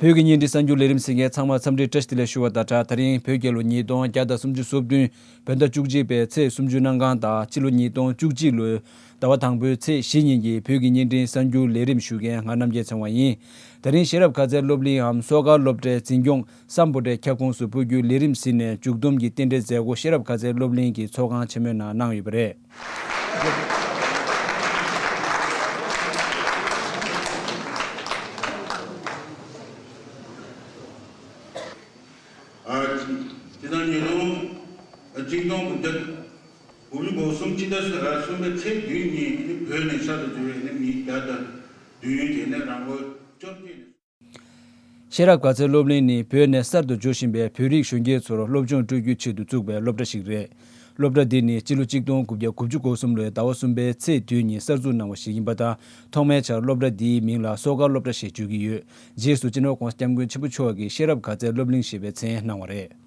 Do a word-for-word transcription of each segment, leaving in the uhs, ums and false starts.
བོད་ཀྱི་བརྙན་འཕྲིན་གསར་འགྱུར་ལས་རིམ་གཟིགས་མཁན་ཚང་མར་འཚམས་འདྲི་བཀྲ་ཤིས་བདེ་ལེགས་ཞུ་བ་དང་སྦྲགས། ད་རིང་བོད་རྒྱལ་ལོ་ཉིས་སྟོང་བརྒྱ་དང་སུམ་ཅུ་སོ་བདུན་བོད་ཟླ་བཅུ་གཅིག་པའི་ཚེས་སུམ་ཅུ་གནམ་གང་དང་སྤྱི་ལོ་ཉིས་སྟོང་བཅུ་གཅིག་ལོའི་ཟླ་བ་དང་པོའི་ཚེས་བཞི་ཉིན་གྱི་བོད་ཀྱི་བརྙན་འཕྲིན་གསར་འགྱུར་ལས་རིམ་ཞུ་མཁན་ང་རྣམ་རྒྱལ་ཚེ་དབང་ཡིན། ད་རིང་ཤེས་རབ་དགའ་ཚལ་སློབ་གླིང་འམ་གསོག་སྒར་སློབ་གྲྭའི་འཛིན་སྐྱོང་སམ་བྷོ་ཊའི་ཁྱབ་ཁོངས་སུ་སྤོ་རྒྱུའི་ལས་རིམ་ཟིན་ནས་མཇུག་བསྡོམས་ཀྱི་རྟེན་འབྲེལ་མཛད་སྒོ་ཤེས་རབ་དགའ་ཚལ་སློབ་གླིང་གི་ཚོགས་ཁང་ཆེན་མོའི་ནང་གནང་ཡོད་པ་རེད། ཨ། དེ་དང་ཉིས་སྟོང་། ཨ། གཅིག་སྟོང་དགུ་བརྒྱ་དགུ་བཅུ་གོ་གསུམ་སྤྱི་ཟླ་གསུམ་པའི་ཚེས་བདུན་ཉིན་ནི་བོད་ནས་གསར་དུ་འབྱོར་བའི་ནི་མི་བརྒྱ་དང་བདུན། དེ་ནས་རང་ལོ་བཅོ་བརྒྱད་ནས། ཤེས་རབ་དགའ་ཚལ་སློབ་གླིང་ནི་བོད་ནས་གསར་དུ་འབྱོར་བཞིན་པའི་བོད་རིགས་གཞོན་སྐྱེས་ཚོར་སློབ་སྦྱོང་སྤྲོད་རྒྱུའི་ཆེད་དུ་བཙུགས་པའི་སློབ་གྲྭ་ཞིག་རེད། སློབ་གྲྭ་འདི་ནི་སྤྱི་ལོ་གཅིག་སྟོང་དགུ་བརྒྱ་དགུ་བཅུ་གོ་གསུམ་ལོའི་ཟླ་བ་གསུམ་པའི་ཚེས་བདུན་ཉིན་གསར་འཛུགས་གནང་བ་ཞིག་ཡིན་པ་དང་། ཐོག་མའི་ཆར་སློབ་གྲྭ་འདིའི་མིང་ལ་གསོག་སྒར་སློབ་གྲྭ་ཞེས་བརྗོད་ཀྱི་ཡོད། རྗེས་སུ་སྤྱི་ནོར་༸གོང་ས་༸སྐྱབས་མགོན་ཆེན་པོ་མཆོག་གིས་ཤེས་རབ་དགའ་ཚལ་སློབ་གླིང་ཞེས་པའི་མཚན་གནང་བ་རེད།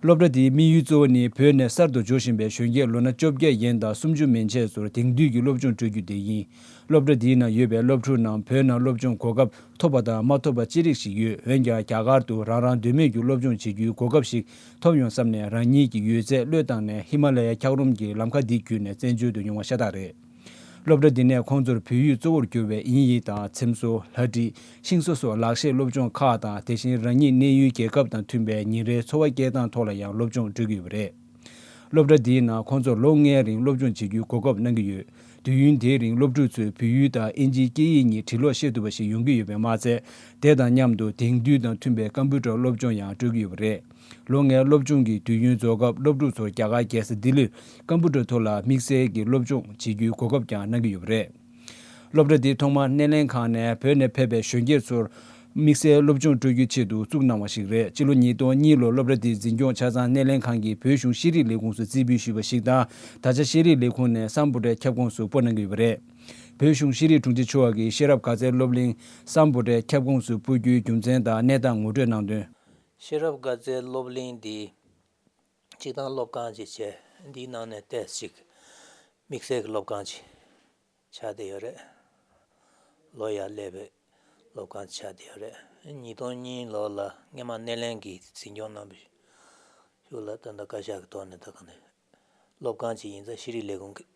སློབ་གྲྭ་འདིའི་དམིགས་ཡུལ་གཙོ་བོ་ནི་བོད་ནས་གསར་དུ་འབྱོར་བཞིན་པའི་གཞོན་སྐྱེས་ལོ་ན་བཅོ་བརྒྱད་ཡན་དང་སུམ་ཅུ་མན་ཆད་ཚོར་དེང་དུས་ཀྱི་སློབ་སྦྱོང་སྤྲོད་རྒྱུ་དེ་ཡིན། སློབ་གྲྭ་འདིའི་ནང་ཡོད་པའི་སློབ་ཕྲུག་རྣམས་བོད་ནང་སློབ་སྦྱོང་གོ་སྐབས་ཐོབ་པ་དང་མ་ཐོབ་པ་ཅི་རིགས་ཤིག་ཡོད། འོན་ཀྱང་རྒྱ་གར་དུ་རང་རང་འདོད་མོས་ཀྱི་སློབ་སྦྱོང་བྱེད་རྒྱུའི་གོ་སྐབས་ཤིག་ཐོབ་ཡོང་བསམ་ནས་རང་ཉིད་ཀྱི་ཡོད་ཚད་བློས་བཏང་ནས་ཧི་མ་ལ་ཡའི་འཁྱགས་རོམ་གྱི་ལམ་ཁ་འདི་བརྒྱུད་ནས་བཙན་བྱོལ་དུ་ཡོང་བ་ཤ་སྟག་རེད། སློབ་གྲྭ་འདི་ནས་ཁོང་ཚོར་བོད་ཡིག་གཙོ་བོར་གྱུར་བའི་དབྱིན་ཡིག་དང་འཚེམ་བཟོ། ལྷ་བྲིས། ཤིང་བཟོ་སོགས་ལག་ཤེས་སློབ་སྦྱོང་ཁག་དང་། དེ་བཞིན་རང་ཉིད་གནས་ཡུལ་རྒྱལ་ཁབ་དང་མཐུན་པའི་ཉིན་རེའི་འཚོ་བ་སྐྱེལ་སྟངས་ཐོག་ལ་ཡང་སློབ་སྦྱོང་སྤྲོད་ཀྱི་ཡོད་པ་རེད། སློབ་གྲྭ་འདིའི་ནང་ཁོང་ཚོར་ལོ་ལྔའི་རིང་སློབ་སྦྱོང་བྱེད་རྒྱུའི་གོ་སྐབས་གནང་གི་ཡོད། དུས་ཡུན་དེའི་རིང་སློབ་ཕྲུག་ཚོས་བོད་ཡུལ་དང་དབྱིན་ཇིའི་སྐད་ཡིག་གཉིས་འབྲི་ཀློག་ཤེས་ཐུབ་པ་ཞིག་ཡོང་གི་ཡོད་པས་མ་ཚད། དེ་དང་མཉམ་དུ་དེང་དུས་དང་མཐུན་པའི་ཀམ་པུ་ཊར་སློབ་སྦྱོང་ཡང་སྤྲོད་ཀྱི་ཡོད་པ་རེད། ལོ་ལྔའི་སློབ་སྦྱོང་གི་དུས་ཡུན་རྫོགས་སྐབས་སློབ་ཕྲུག་ཚོར་རྒྱ་གར་རྒྱལ་ས་ལྡི་ལིར་ཀམ་པུ་ཊར་ཐོག་ལ་དམིགས་བསལ་གྱི་སློབ་སྦྱོང་བྱེད་རྒྱུའི་གོ་སྐབས་ཀྱང་གནང་གི་ཡོད་པ་རེད། སློབ་གྲྭ་འདིའི་ཐོག་མར་སྣེ་ལེན་ཁང་ནས་བོད་ནས་ཕེབས་པའི་གཞོན་སྐྱེས་ཚོར་དམིགས་བསལ་སློབ་སྦྱོང་སྤྲོད་རྒྱུའི་ཆེད་དུ་བཙུགས་གནང་བ་ཞིག་རེད། སྤྱི་ལོ་ཉིས་སྟོང་གཉིས་ལོར་སློབ་གྲྭ་འདིའི་འཛིན་སྐྱོང་ཆ་ཚང་སྣེ་ལེན་ཁང་གིས་བོད་གཞུང་ཤེས་རིག་ལས་ཁུངས་སུ་རྩིས་འབུལ་ཞུས་པ་ཞིག་དང་། ད་ཆ་ཤེས་རིག་ལས་ཁུངས་ནས་སམ་བྷོ་ཊའི་ཁྱབ་ཁོངས་སུ་སྤོ་གནང་གི་ཡོད་པ་རེད། བོད་གཞུང་ཤེས་རིག་དྲུང་ཆེ་མཆོག་གིས་ཤེས་རབ་དགའ་ཚལ་སློབ་གླིང་སམ་བྷོ་ཊའི་ཁྱབ་ཁོངས་སུ་སྤོ་རྒྱུའི་རྒྱུ་མཚན་དང་གནས་སྟངས་ངོ་སྤྲོད་གནང་དོན། ཤེས་རབ་དགའ་ཚལ་སློབ་གླིང་འདི་སྤྱིར་བཏང་སློབ་ཁང་ཅིག་བྱས། འདིའི་ནང་ནས་ཏོག་ཙམ་ཅིག་དམིགས་བསལ་གྱི་སློབ་ཁང་ཅིག་ཆགས་བསྡད་ཡོད་རེད། ལོ་ཡར་སླེབས་པའི་སློབ་ཁང་ཆགས་བསྡད་ཡོད་རེད། ཉིས་སྟོང་གཉིས་ལོ་ལ་སྔས་མ་སྣེ་ལེན་གྱིས་འཛིན་སྐྱོང་གནང་བའི་གཞུག་ལ་ད་ལྟ་བཀའ་ཤག་གི་ཐོག་ནས་ད་ག་ནས་སློབ་ཁང་ཅིག་ཡིན་ཙང་ཤེས་རིག་ལས་ཁུངས་ཀྱིས་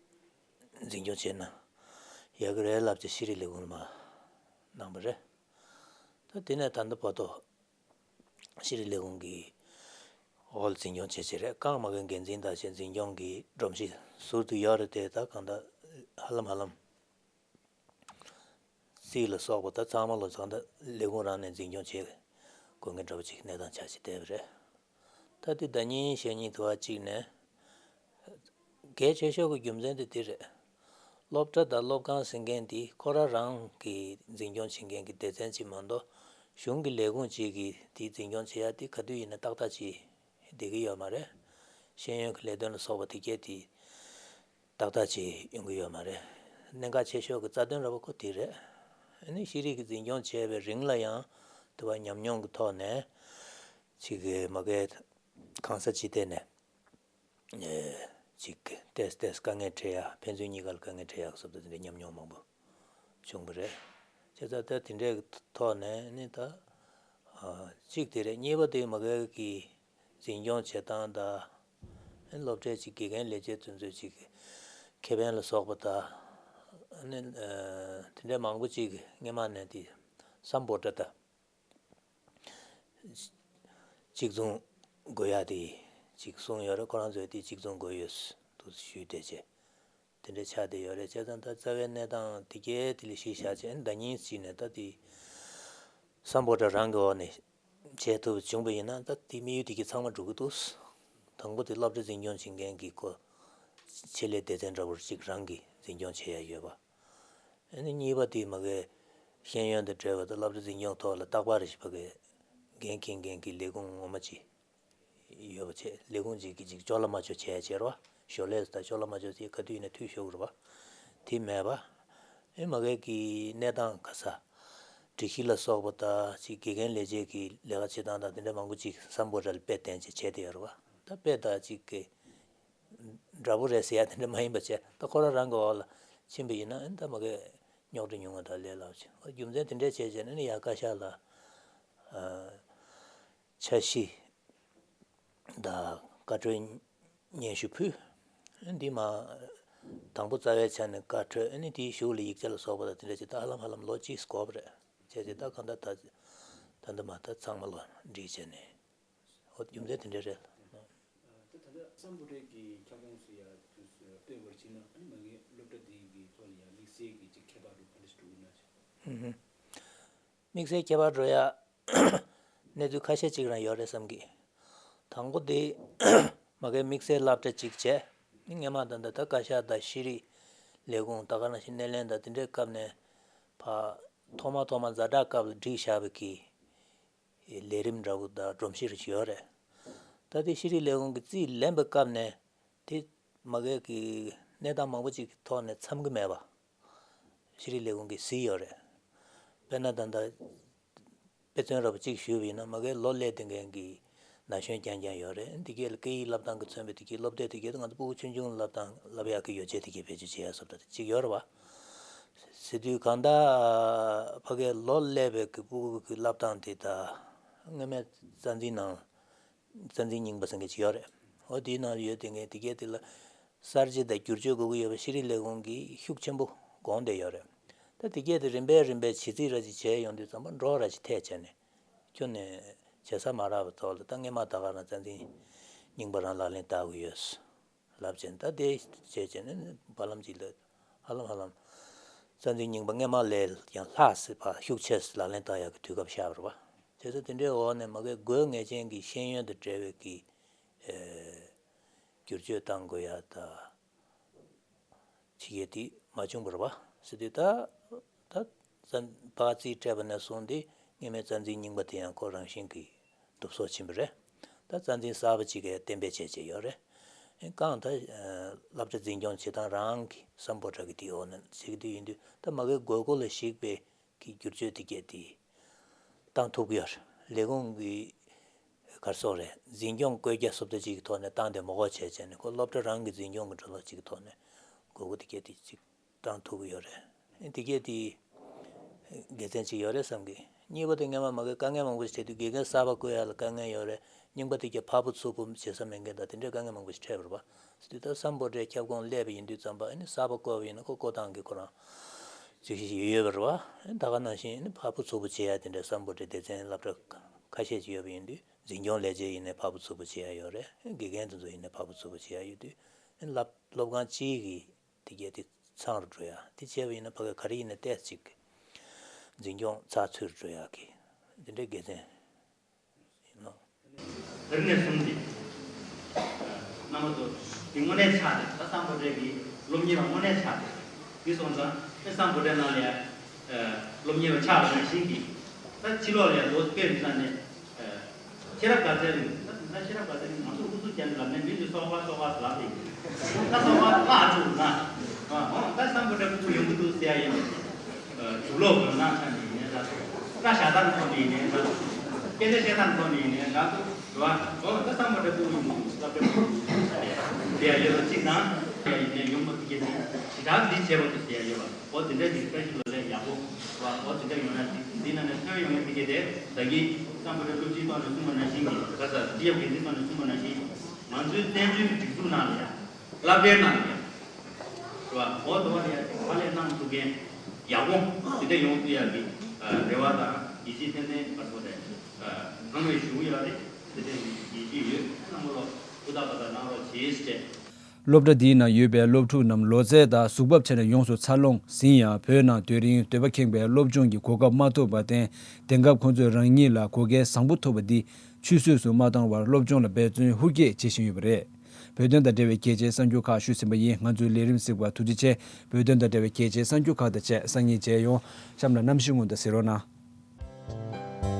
འཛིན་སྐྱོང་བྱས་ན་ཡག་གི་རེད་ལབ་བྱས་ཤེས་རིག་ལས་ཁུངས་ལ་མར་གནང་བ་རེད། ད་དེ་ནས་ད་ལྟ་བར་དུ་ཤེས་རིག་ལས་ཁུངས་ཀྱི་འོག་ལ་འཛིན་སྐྱོང་བྱེད་ཀྱི་རེད། རྐང་མ་གི་འགན་འཛིན་དང་བཅས་འཛིན་སྐྱོང་གི་སྒྲོམ་གཞི་ཟུར་དུ་ཡོད་རེད་དེ། ད་གང་ལྟར་ཧ་ལམ་ཧ་ལམ་རྩིས་ལ་སོགས་པ་ད་ཚང་མ་ལོ་ཚང་ད་ལས་ཁུངས་རང་ནས་འཛིན་སྐྱོང་བྱེད་དགོས་མཁན་འདྲ་པོ་ཅིག་གནས་སྟངས་ཆགས་བྱས་བསྡད་པ་རེད། ད་དེ་ཟླ་ཉིན་ཞག་ཉིན་དུ་བ་གཅིག་ནས་གལ་ཆེ་ཤོས་ཀྱི་རྒྱུ་མཚན་དེ་དེ་རེད། སློབ་གྲྭ་དང་སློབ་ཁང་ཟེར་མཁན་དེ་ཁོ་རང་རང་གིས་འཛིན་སྐྱོང་བྱེད་མཁན་གྱི་སྡེ་ཚན་ཅིག་མ་གཏོགས་གཞུང་གི་ལས་ཁུངས་ཅིག་གིས་དེ་འཛིན་སྐྱོང་བྱེད་ཡ་དེ་ག་དུས་ཡིན་ན་ཏག་ཏག་ཅིག་བསྡད་ཀྱི་ཡོད་མ་རེད། ཤེས་ཡོན་གྱི་ལས་དོན་ལ་སོགས་པ་དེ་གས་དེ་ཏག་ཏག་ཅིག་ཡོང་གི་ཡོད་མ་རེད། གནད་འགག་ཆེ་ཤོས་ཀྱི་རྩ་དོན་འདྲ་པོ་ཁོ་དེ་རེད། ཨ་ནི་ཤེས་རིག་གི་འཛིན་སྐྱོང་བྱས་པའི་རིང་ལ་ཡང་དེ་བ་ཉམས་མྱོང་གི་ཐོག་ནས་ཅིག་གི་མ་གི་གང་ས་ཅི་ཐད་ནས་ཨེ་ཅིག་གི་ཏོག་ཙམ་ཏོག་ཙམ་དཀའ་ངལ་འཕྲད་ཡ། ཕན་ཚུན་གཉིས་ཀ་ལ་དཀའ་ངལ་འཕྲད་ཡ་གི་བཟོ་འདྲ་དེ་འདྲའི་ཉམས་མྱོང་མང་པོ་བྱུང་བ་རེད། བྱས་ཙང་ད་དེ་འདྲའི་ཐོག་ནས་ནི་ད་ཨ་གཅིག་དེ་རེད། གཉིས་པ་དེ་མ་གི་གི་འཛིན་སྐྱོང་བྱེད་སྟངས་དང་། སློབ་གྲྭའི་ཅིག་དགེ་རྒན་ལས་བྱེད་དེ་ཚོའི་ཅིག་ཁེ་ཕན་ལ་སོགས་པ་དང་། ཨ་ནི་ཨ་དེ་འདྲའི་མང་པོ་ཅིག་སྔས་མ་ནས་དེ་སམ་བྷོ་ཊ་དང་གཅིག་མཚུངས་དགོས་ཡ་དེ་ཅིག་གསུངས་ཡོད་རེད། ཁོ་རང་ཚོས་དེ་གཅིག་མཚུངས་དགོས་ཡོད་འདུག་ཞུས་བསྡད་བྱས། དེ་འདྲ་ཆགས་བསྡད་ཡོད་རེད། བྱས་ཙང་ད་རྩ་བའི་གནས་སྟངས་དེ་གས་དེ་ལ་གཞི་བཞག་བྱས་ཟླ་ཉིན་གཅིག་ནས་ད་དེ་སམ་བྷོ་ཊ་རང་གི་འོག་ནས་བྱེད་ཐུབ་བྱུང་བ་ཡིན་ན་ད་དེ་དམིགས་ཡུལ་དེ་གས་ཚང་མ་འགྲུབ་ཀྱི་འདུག། དང་པོ་དེ་སློབ་གྲྭ་འཛིན་སྐྱོང་བྱེད་མཁན་གྱི་ཁོ་ཆེད་ལས་སྡེ་ཚན་འདྲ་པོར་གཅིག་རང་གིས་འཛིན་སྐྱོང་བྱེད་ཡ་ཡོད་པ། ཨ་ནི་གཉིས་པ་དེ་མ་གི་ཤེས་ཡོན་དང་འབྲེལ་བ་དང་སློབ་གྲྭ་འཛིན་སྐྱོང་ཐོག་ལ་རྟག་པར་རེ་བཞིན་པ་གི་འགན་འཁྱེར་མཁན་གྱི་ལས་ཁུངས་ངོ་མ་ཅིག་ཡོད་པ་བྱས། ལས་ཁུངས་ཅིག་གིས་ཅིག་ཅོག་ལ་མ་ཅོག་བྱས་བྱས་རོ། ཞོར་ལས་ད་ཅོག་ལ་མ་ཅོག་བྱས་ག་དུས་ཡིན་ན་འཐུས་ཤོར་གི་རེད་པ། དེ་མེད་པ། ཨེ་མ་གི་གི་གནས་སྟངས་ག་ས། སྒྲིག་གཞི་ལ་སོགས་པ་དང་ཅིག་དགེ་རྒན་ལས་བྱེད་ཀྱི་ལས་ཀ་བྱེད་སྟངས་དང་དེ་འདྲ་མང་པོ་ཅིག་སམ་བྷོ་ཊ་ལ་དཔེ་བསྟན་བྱས་བྱས་བསྡད་ཡོད་རེད་པ། ད་དཔེ་དང་ཅིག་གི་འདྲ་པོ་རེད་ཟེར་ཡ་དེ་འདྲ་མ་ཡིན་པ་བྱས། ད་ཁོ་རང་རང་གི་འོག་ལ་ཕྱིན་པ་ཡིན་ན་ཨེ་ད་མ་གི་ རྙོག་དྲ་ཉུང་བ་དང་ལས་སླ་བ་ཅིག་རྒྱུ་མཚན་དེ་འདྲ་བྱས་བྱས་ནས་ནི་ཡར་བཀའ་ཤག་ལ་ཨ་འཆར་གཞི་དང་བཀའ་འཁྲོལ་སྙན་ཞུ་ཕུལ། འདི་མ་དང་པོ་རྩ་བའི་ཆ་ནས་བཀའ་འཁྲོལ་ནི་དེའི་གཞུག་ལ་ཡིག་ཆ་ལ་སོགས་པ་དང་དེ་འདྲ་བྱས་ད་ཧ་ལམ་ཧ་ལམ་ལོ་གཅིག་འགོར་བ་རེད། བྱས་ཏེ་ད་གང་ལྟར་ད་ད་འདི་མ་ད་ཚང་མ་ལོ་འགྲིག་བྱས་ནས། འོ་རྒྱུ་མཚན་དེ་འདྲ་རེད། ད་ད་ལྟ་སམ་བྷོ་ཊ་གི་ཁྱབ་ཁོངས་སུ་ཡ་དུས་སུ་ལྟོས་པར་བྱས་ན་ཨ་ནི་མ་གིའི་སློབ་གྲྭ་འདི་གི་ཐོག་ལ་ཡ་དམིགས་བསལ་གྱི་ཅིག་ཁྱད་པར་འགྲོ་ག་འདྲ་ཞིག་འགྲོ་གི་ན་ཞེས། ཧུམ་ཧུམ། དམིགས་བསལ་ཁྱད་པར་འགྲོ་ཡ་གནས་ཚུལ་ཁ་ཤས་ཅིག་རང་ཡོད་རེད་བསམ་གི། དང་པོ་དེ་མ་གིའི་དམིགས་བསལ་སློབ་གྲྭ་གཅིག་བྱས། སྔོན་མ་ད་ལྟ་ད་བཀའ་ཤག་དང་ཤེས་རིག་ལས་ཁུངས་ད་ག་ནང་བཞིན་སྣེ་ལེན་དང་དེ་འདྲའི་སྐབས་ནས་ཕ་ཐོག་མ་ཐོག་མ་ཛ་དྲག་སྐབས་ལ་བསྒྲིགས་བཞག་པའི་གི་ལས་རིམ་འདྲ་བོ་དང་སྒྲོམ་གཞི་རེ་ཞིག་ཡོད་རེད། ད་དེ་ཤེས་རིག་ལས་ཁུངས་ཀྱི་རྩིས་ལེན་པའི་སྐབས་ནས་དེ་མ་གིའི་གི་གནས་སྟངས་མང་པོ་ཅིག་གི་ཐོག་ནས་འཚམ་གྱི་མེད་པ། ཤེས་རིག་ལས་ཁུངས་ཀྱིས་གཟིགས་ཡོད་རེད། དཔེར་ན་ད་ལྟ་དཔེ་མཚོན་འདྲ་བོ་གཅིག་ཞུས་པ་ཡིན་ན་མ་གིའི་ལོ་སླེབས་བསྡད་མཁན་གྱི་ན་གཞོན་རྐྱང་རྐྱང་ཡོད་རེད། འདི་གས་ལ་སྐད་ཡིག་བསླབ་སྟངས་ཀྱིས་མཚོན་པའི་དེ་གའི་སློབ་དེབ་དེ་གས་ང་ཚོ་ཕྲུ་གུ་ཆུང་ཆུང་བསླབ་སྟངས་བསླབ་ཡག་གི་ཡོ་བྱད་དེ་གས་བེད་སྤྱོད་བྱེད་ཡག་སོགས་ད་དེ་གཅིག་ཡོད་རེད་བ། ཟེར་དུས་གང་ལྟར་ཕ་གིའི་ལོ་སླེབས་པའི་གི་ཕྲུ་གུ་གི་བསླབ་སྟངས་དེ་ད་སྔོན་མའི་རྩ་འཛིན་ནང་རྩ་འཛིན་རྙིང་པ་ཟེར་མཁན་ཅིག་ཡོད་རེད། འོ་དེའི་ནང་ལ་ཡོད་དེ་ངས་དེ་གས་དེ་ལ་གསར་བརྗེ་དང་བསྒྱུར་བཅོས་དགོས་ཀྱི་ཡོད་པ་ཤེས་རིག་ལས་ཁུངས་ཀྱིས་ཤུགས་ཆེན་པོ་དགོངས་བསྡད་ཡོད་རེད། ད་དེ་གས་དེ་རིམ་པས་རིམ་པས་བྱེད་རྩིས་ར་ཅིག་བྱས་ཡོང་དུས་ཙམ་པ་འགྲོ་ར་ཅིག་ཐད་བྱས་ནས་ཁྱོན་ནས་བྱེད་ས་མ་རག་པའི་ཐོག་ལ་ད་སྔོན་མ་ད་ག་རང་རྩ་འཛིན་རྙིང་པ་རང་ལག་ལེན་བསྟར་གྱི་ཡོད། ལབ་བྱས་ནས་ད་དེ་བྱས་བྱས་ནས་བར་ལམ་ཅིག་ལ་ཧ་ལམ་ཧ་ལམ་རྩ་འཛིན་རྙིང་པ་སྔོན་མ་ལས་ཀྱང་ལྷག་སྲིད་པ་ཤུགས་ཆེ་ལག་ལེན་བསྟར་ཡག་གི་དུས་སྐབས་ཤར་བ་རེད་བ། བྱས་ཙང་དེ་འདྲའི་འོག་ནས་མ་གིའི་དགོས་ངེས་ཅན་གྱི་ཤེས་ཡོན་དང་འབྲེལ་བའི་གི་ཨེ་བསྒྱུར་བཅོས་གཏང་དགོས་ཡ་ད་ཕྱི་རྒྱལ་དེ་མ་བྱུང་བ་རེད་བ། ཟེར་དུས་ད་ད་རྩ་པ་རྩིས་སྤྲད་པ་ནས་བཟུང་སྟེ་སྔོན་མའི་རྩ་འཛིན་རྙིང་པ་དེ་ཡང་ཁོ་རང་བཞིན་གྱིས་སྡུག་སོ་ཕྱིན་པ་རེད། ད་རྩ་འཛིན་གསར་པ་གཅིག་གིས་གཏན་འབེབས་བྱས་བྱས་ཡོད་རེད། ཨེ་གང་ད་ཨ་སློབ་གྲྭ་འཛིན་སྐྱོང་བྱེད་སྟངས་རང་གི་སམ་བྷོ་ཊ་གི་དེའི་འོག་ནས་བྱེད་ཀྱི་དུས་ཡིན་དུས་ད་མ་གིའི་དགོས་མཁོ་ལ་གཞིགས་པའི་གི་བསྒྱུར་བཅོས་དེ་གས་དེ་བཏང་ཐུབ་ཀྱི་ཡོད་རེད། ལས་ཁུངས་ཀྱི་གར་སོགས་རེད་འཛིན་སྐྱོང་བཀོད་རྒྱ་སོབ་ཏོ་གཅིག་གི་ཐོག་ནས་བཏང་སྟེ་མ་དགོས་བྱས་བྱས་ནས་ཁོ་སློབ་གྲྭ་རང་གི་འཛིན་སྐྱོང་གི་འགྲོ་ལུགས་གཅིག་གི་ཐོག་ནས་དགོས་མཁོ་དེ་གས་དེ་གཅིག་བཏང་ཐུབ་ཀྱི་ཡོད་རེད། ཨེ་དེ་གས་དེ་དགེ་མཚན་ཅིག་ཡོད་རེད་བསམ་གི། གཉིས་པ་དེ་སྔོན་མ་མ་གིའི་དཀའ་ངལ་མང་པོ་ཞིག་འཕྲད་དུས་དགེ་རྒན་གསར་པ་བསྐོ་ཡ་ལ་དཀའ་ངལ་ཡོད་རེད། རྙིང་པ་དེ་གས་ཕར་ཕུད་ཚུར་ཕུད་བྱེད་ས་མེད་མཁན་དང་དེ་འདྲའི་དཀའ་ངལ་མང་པོ་ཞིག་འཕྲད་པ་རེད་བ། ཟེར་དུས་ད་སམ་བྷོ་ཊའི་ཁྱབ་ཁོངས་སླེབས་པ་ཡིན་དུས་ཙམ་པ་ཨ་ནི་གསར་པ་བསྐོ་བ་ཡིན་ན་ཁོ་བསྐོ་སྟངས་ཀྱི་ཁོ་རང་རྩོད་གཞི་ཞིག་ཡོད་པ་རེད་བ། ཨ་ནི་ད་ག་ནང་བཞིན་ཨ་ནི་ཕར་ཕུད་ཚུར་ཕུད་བྱེད་ཡ་དེ་འདྲའི་སམ་བྷོ་ཊའི་སྡེ་ཚན་སློབ་གྲྭ་ཁ་ཤས་ཅིག་ཡོད་པ་ཡིན་དུས་འཛིན་སྐྱོང་ལས་བྱེད་ཡིན་ནའི་ཕར་ཕུད་ཚུར་ཕུད་བྱེད་ཡ་ཡོད་རེད། དགེ་རྒན་དེ་ཚོ་ཡིན་ནའི་ཕར་ཕུད་ཚུར་ཕུད་བྱེད་ཡ་ཡོད་དུས་ཨ་ནི་སློབ་སློབ་ཁང་གཅིག་གི་དེ་གས་དེ་ཚང་རུ་འགྲོ་ཡ་དེ་བྱས་པ་ཡིན་ན་ཕ་གི་ག་རེ་ཡིན་ན་ཏོག་ཙམ་ཅིག་འཛིན་སྐྱོང་ཚགས་ཚུད་རུ་འགྲོ་ཡ་གི་དེ་འདྲའི་དགེ་མཚན་ཡིན་ནོ། དེ་རིང་ནས་བཟུང་སྟེ་རྣམ་པ་ཚོ་དེ་དངོས་གནས་ཆགས་ཏེ་ད་སམ་བྷོ་ཊའི་གི་སློབ་གཉེར་བ་དངོས་གནས་ཆགས་ཏེ་དེ་སོང་ཙང་ཨེ་སམ་བྷོ་ཊའི་ནང་ལ་ཡ་སློབ་གཉེར་བ་ཆགས་པ་ནང་བཞིན་གྱི་ད་ཕྱི་ལོགས་ལ་ཡ་ལོ་དཔེ་མི་སྲིད་ནས། ཤེས་རབ་དགའ་ཚལ་རིང་ད་ད་ཤེས་རབ་དགའ་ཚལ་རིང་ང་ཚོ་ཧུ་སུ་ཅན་ལབ་ནས་མི་ཚོས་སོག་པ་སོག་པ་ལབ་དེ་ད་སོག་པ་ལ་ཨ་ཅུ་ན་ཨོ་ད་སམ་བྷོ་ཊ་ཕྲུ་གུ་ཡོང་གི་འདུག་ཟེར་ཡ་ཡིན་ན་ཇུས་ལོག་གོན་སྟངས་ཆ་ནས་ཡིན་ནའི་ད་སྐད་ཆ་བཤད་སྟངས་ཐོག་ནས་ཡིན་ནའི་ད་སྐད་ཆ་བཤད་སྟངས་ཐོག་ནས་ཡིན་ནའི་ང་ཚོ་རེད་བ་ཨོ་ད་སམ་བྷོ་ཊ་ཕྲུ་གུ་ཡོང་གི་འདུག་སློབ་གྲྭ་ཕྲུ་གུ་ཟེར་ཡ་ཡོད་ལ་གཅིག་དང་ཡིན་ནའི་ཡོང་མ་ཐུབ་མཁན་ཞེ་དྲག་འདི་བྱས་པ་འདུག་ཟེར་ཡ་ཡོད་པ། འོ་དེ་འདྲ་ཞིག་བཀྲ་ཤིས་བདེ་ལེགས་ཡག་པོ་བ། འོ་དེ་འདྲ་ཡོང་ཡ་ཅིག་འདི་ནང་ནས་ཐོན་ཡོང་ཡ་དེ་གས་དེ་ད་གིན་སམ་བྷོ་ཊ་སློབ་སྤྱིའི་ཐོག་ནས་གསུངས་པ་ནང་བཞིན་གྱི་ག་ས་འདི་ཡང་འགན་འཛིན་ཐོག་ནས་གསུངས་པ་ནང་བཞིན་ང་ཚོའི་བཙན་བྱོལ་གྱི་སྒྲིག་འཛུགས་ནང་ལ་ཡ་སློབ་གྲྭའི་ནང་ལ་ཡ་རེད་བ། འོ་དེ་བ་ལ་ཡ་ཅིག་ཕ་ལས་གནང་ཐུབ་མཁན་ཡག་པོ་དེ་འདྲ་ཡོང་ཐུབ་ཡ་གི་རེ་བ་དང་ཡིད་ཆེས་ཏན་ཏན་བར་དུ་རེད་གནང་བའི་ཞུ་གི་ཡོད་རེད། དེ་འདྲ་ཡིད་ཆེས་ཡོད། རྣམ་པ་ལོ་ཧུར་ཐག་པ་དང་གནང་རོགས་བྱེད་ཅེས། སློབ་གྲྭ་འདིའི་ནང་ཡོད་པའི་སློབ་ཕྲུག་རྣམས་ལོ་ཚད་དང་གཟུགས་བབ་ཆ་ནས་ཡོངས་སུ་འཚར་ལོངས་ཟིན་ཡང་བོད་ནང་དུས་རིང་འདོད་པ་ཁེངས་པའི་སློབ་སྦྱོང་གི་གོ་སྐབས་མ་ཐོབ་པར་བརྟེན་དེང་སྐབས་ཁོང་ཚོས་རང་ཉིད་ལ་གོ་སྐལ་བཟང་པོ་ཐོབ་པ་འདི་ཆུད་ཟོས་སུ་མ་བཏང་བར་སློབ་སྦྱོང་ལ་འབད་བརྩོན་ཧུར་བསྐྱེད་བྱེད་བཞིན་ཡོད་པ་རེད། བོད་དོན་དང་འབྲེལ་བའི་གལ་ཆེའི་གསར་འགྱུར་ཁག་ཞུས་ཟིན་པ་ཡིན། ང་ཚོའི་ལས་རིམ་གཟིགས་པར་ཐུགས་རྗེ་ཆེ། བོད་དོན་དང་འབྲེལ་བའི་གལ་ཆེའི་གསར་འགྱུར་ཁག་དང་བཅས་སང་ཉིན་མཇལ་ཡོང་། གཤམ་ལ་གནམ་གཤིས་སྔོན་བརྡ་གཟིགས་རོགས་གནང་།